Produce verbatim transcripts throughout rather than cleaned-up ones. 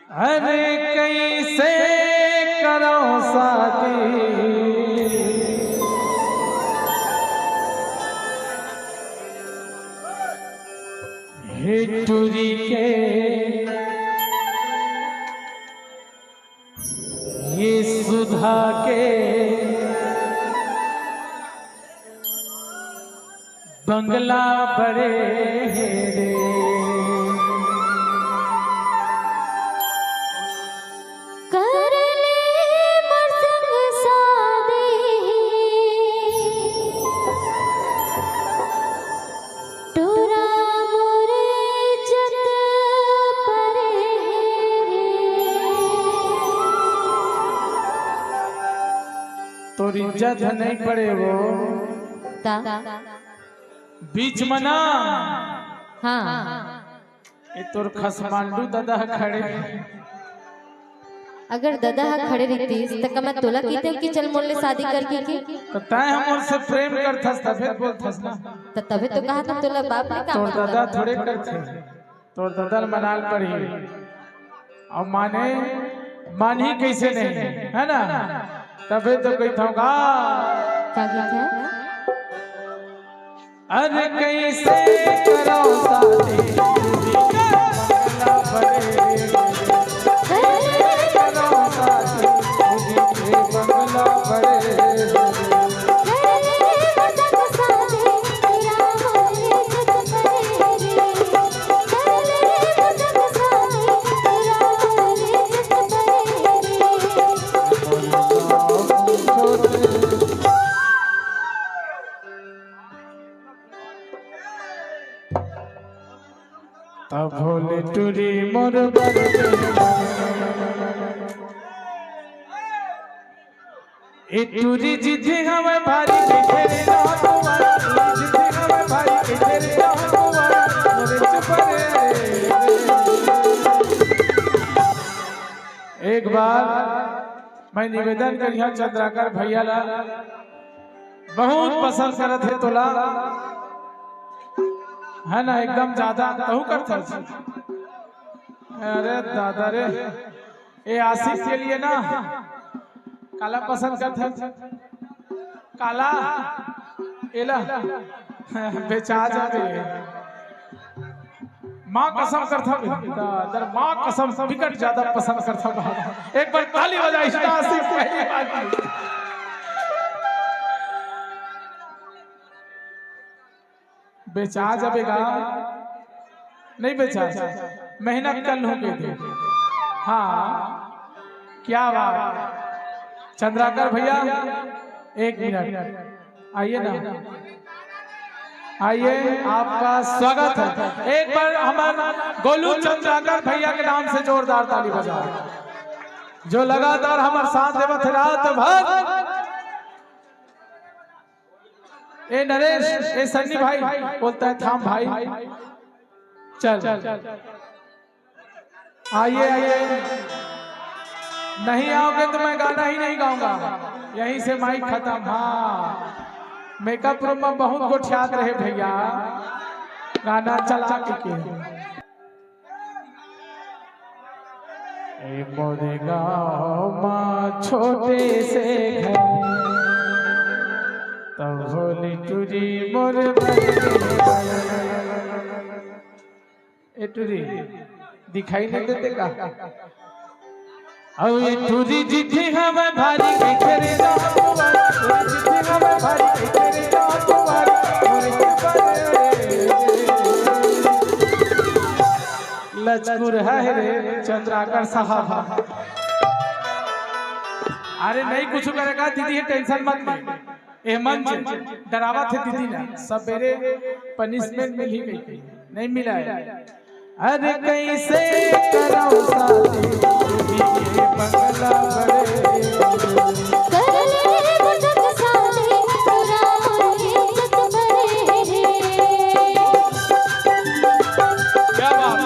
अरे कइसे करव शादी हे टुरी के, ये सुधा के बंगला बड़े हे रे। कर ले मोर संग शादी, टुरा मोर इज्जत परे रे। तोर इज्जत ह नहीं पड़े वो। ता? बीच में ना। हाँ। ये तोर खसमांडू ददा ह खड़े। अगर ददा ह खड़े रहितिस, त का मैं तोला कहितेंव कि चल मोर ले शादी कर के के? त तैं ह मोर से प्रेम करथस, तभे त बोलथस ना। त तभे तो कहा था तोला बाप ने का तोर मानता? ददा थोड़े करथे, तोर ददा ल मनाल पड़ही। अब माने, मानही कइसे नहीं, है ना? तभे तो कहिथंव का। का कहिथे? अरे कइसे करव शादी, टुरी के बंगला बड़े रे। कइसे करव शादी, टुरी के बंगला बड़े रे। तब भोले टुरी मोर बर ए टुरी जिथे हवय भारी कहिथे रे राम कुमार, टुरी जिथे हवय भारी कहिथे रे राम कुमार, मोरे चुप रे। एक बार मैं निवेदन करिहा चंद्राकर भैया ला, बहुत पसंद करत हे तोला, है ना, एकदम ज्यादा तहू करथस। अरे दादा रे, ए आशिक के लिए ना काला पसंद करथस, काला एला बेचा जाबे। माँ कसम करथव, दादा, माँ कसम बिकट ज्यादा पसंद करथव। एक बार ताली बजा, इतना आशिक पहली बार। बेचा जाबे गा, नहीं बेचा, मेहनत कर लूं के दे। हाँ, क्या बात। चंद्राकर भैया, एक मिनट, आइए ना, आइए, आपका स्वागत है। एक बार हमारे गोलू चंद्राकर भैया के नाम से जोरदार ताली बजाओ, जो लगातार हमारे साथ देवत हे रात भर। ए नरेश, ए सन्नी भाई, बोलता है थाम भाई, चल। आइए, आइए। नहीं आओगे तो मैं गाना ही नहीं गाऊंगा। यहीं से माइक खत्म। हाँ, मेकअप रूम में बहुत गोठियात रहे भैया, गाना चला के, के। ए मोरे गाँव मा छोटे से घर, तब होली टुरी मोर बन गे। ए टुरी, दिखाई नहीं देते का? अउ ए टुरी जिथे हवय भारी कहिथे रे राम कुमार, टुरी जिथे हवय भारी कहिथे रे राम कुमार, मोरे के बने। लचकुर है रे चंद्राकर साहब। अरे नहीं कुछ करेगा दीदी, टेंशन मत ले। ए मंच डरावत हे दीदी ला, सबेरे पनिशमेंट मिलही कहिके, नहीं मिला है। अरे कइसे करव शादी, टुरी के बंगला बड़े। कर ले बचत शादी, टुरा मोर इज्जत बड़े। क्या बात।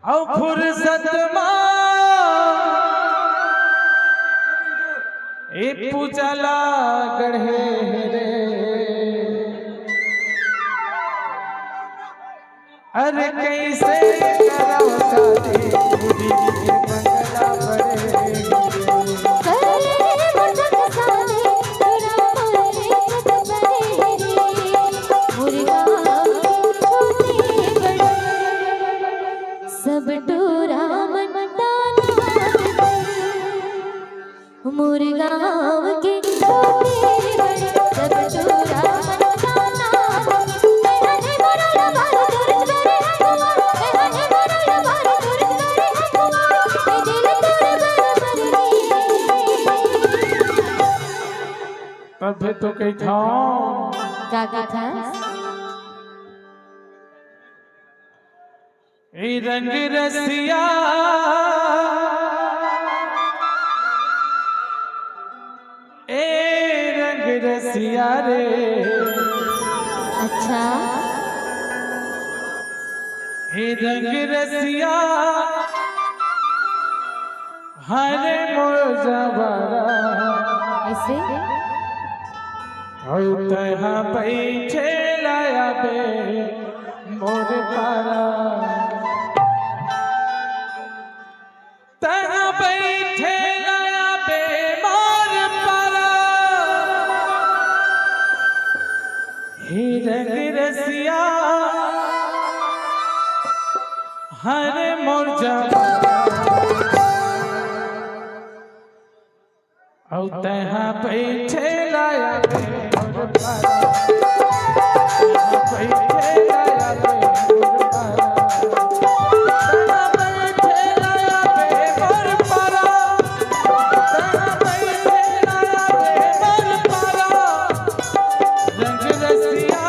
अउ फुरसत मा ए पूजा ला गढ़े हे रे। अरे कइसे करव शादी, पूरी के बंगला बड़े हे रे। सब टोरा मन ताना, मोर गाँव के छोटे बड़े, सब टोरा मन ताना। तभे तो कहिथंव। का कहिथस? ए रंग रसिया, ए रंग रसिया रे। अच्छा। ए रंग रसिया, हरे मोर जबरा। ऐसे? अउ तैहा बइठे लाया बे मोर पारा। तैहा बइठे लाया बे मोर पारा। हे रंग रसिया, हरे मोर जबरा। अउ तैहा बइठे लाया बे मोर पारा। तैहा बइठे लाया बे मोर पारा। तैहा बइठे लाया बे मोर पारा। तैहा बइठे लाया बे मोर पारा। रंग रसिया,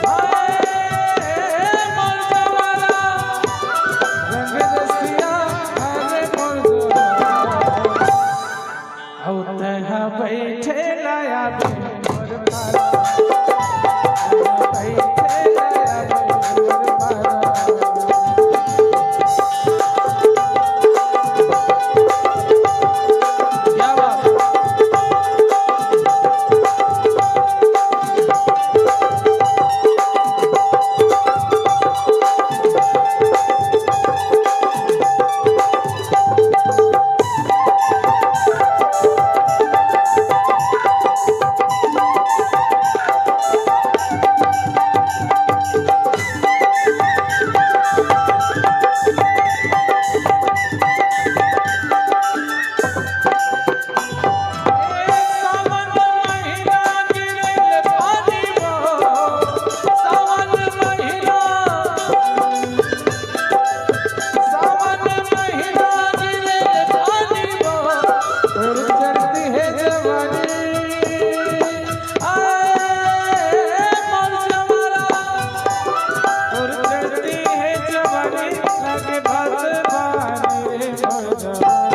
हाय मोर जवारा, रंग रसिया, अरे मोर जवारा। अउ तैहा बइठे लाया बे मोर पारा, तैहा बइठे लाया बे मोर पारा। क्या बात है? सावन महीना गिरेल पानी वो, सावन महीना, सावन महीना गिरेल पानी वो, तोर चढ़ती है जवानी, आए मोर जवारा, तोर चढ़ती है जवानी, लगे भात पानी रे मोर जवारा।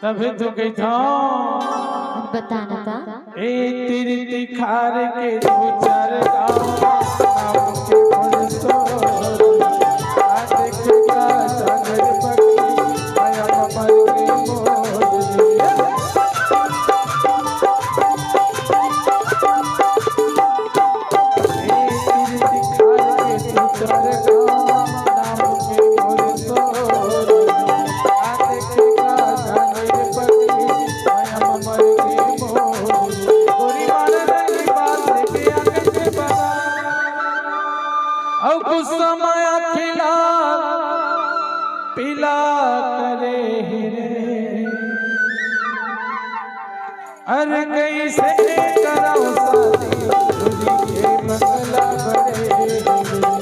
तभे तो कहिथंव। बता ना ता। ए तीर तिखार के दू चार गाँव, नाम के बोल तो, आ देखेगा सागर पक्षी, माया कमल के मोर। अउ गुस्सा माया खिला पीला करे हे रे। अरे कइसे करव शादी, दूरी के बंगला बड़े।